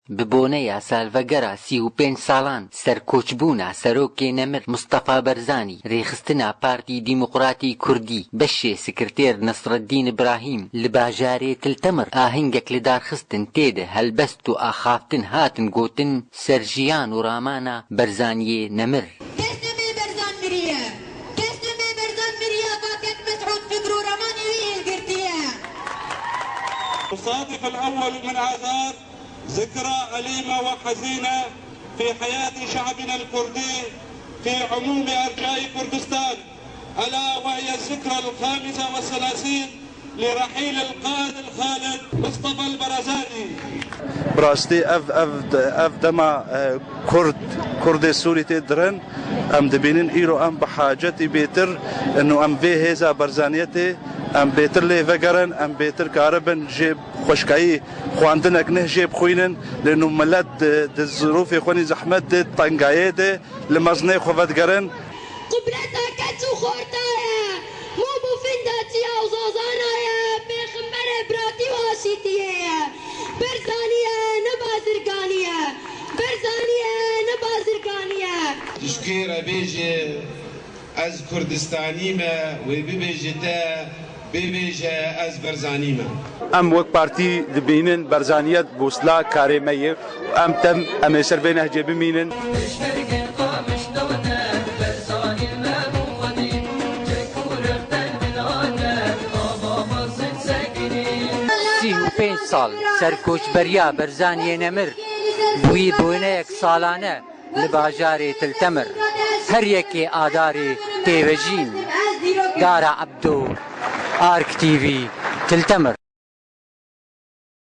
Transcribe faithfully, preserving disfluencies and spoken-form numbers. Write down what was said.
Bi boneya salvegera sî û pênc salan serkoçbûna Serokê Nemir Mustafa Barzanî, rêxistina Partî Demokratî Kurdî, beşê sekretêr Nesreddîn Îbrahîm li bajarê Til Temir ahengek li dar xistin, tê de helbest û axaftin hatin gotin ser jiyan û ramana Barzaniyê Nemir. Kes nemê Berzan miriye. Kes nemê Berzan miriye, va kek Mesûd fikr û ramanê wî hilgirtiye. الصادف الأول من آذار ذكرى أليمة وحزينة في حياة شعبنا الكردي في عموم أرجاء كردستان، ألا وهي الذكرى الخامسة والثلاثين لرحيل القائد الخالد مصطفى البرزاني. Bi rastî ev, ev, ev dema, e, Kurd, Kurdê Sûrî tê dirin, em dibînin îro em bi hacetî bêtir in û em vê hêza Barzaniyetê em bêtir lê vegerin, em bêtir karibin jê xweşkayî xwandinek neh jê bixwînin, lê nû milet di, di zirûfê xwe nî zehmet de, tengayê de li mezinê xwe vedigerin. Qubreta keç û xorta ye, mû bû finda çiya û zazana ye, pêxemberê biratî û aşîtiyê ye. Berzanî ye, ne bazirganî ye. Berzanî ye, ne bazirganî ye. Tişkê re bêje, Ez Kurdistanî me, wê bibêje te, bê bêje ez Berzanî me. Em wek partî dibînin Berzaniyet bosla karê me ye. Em tem, em ê ser vê nehcê bimînin. Sî û pênc sal serkoçberiya Berzaniyê Nemir bûyî boneyek salane li bajarê Til Temir. Her yekê Adarê tê vejîn. Dara Ebdo, Ark T V, Til Temir.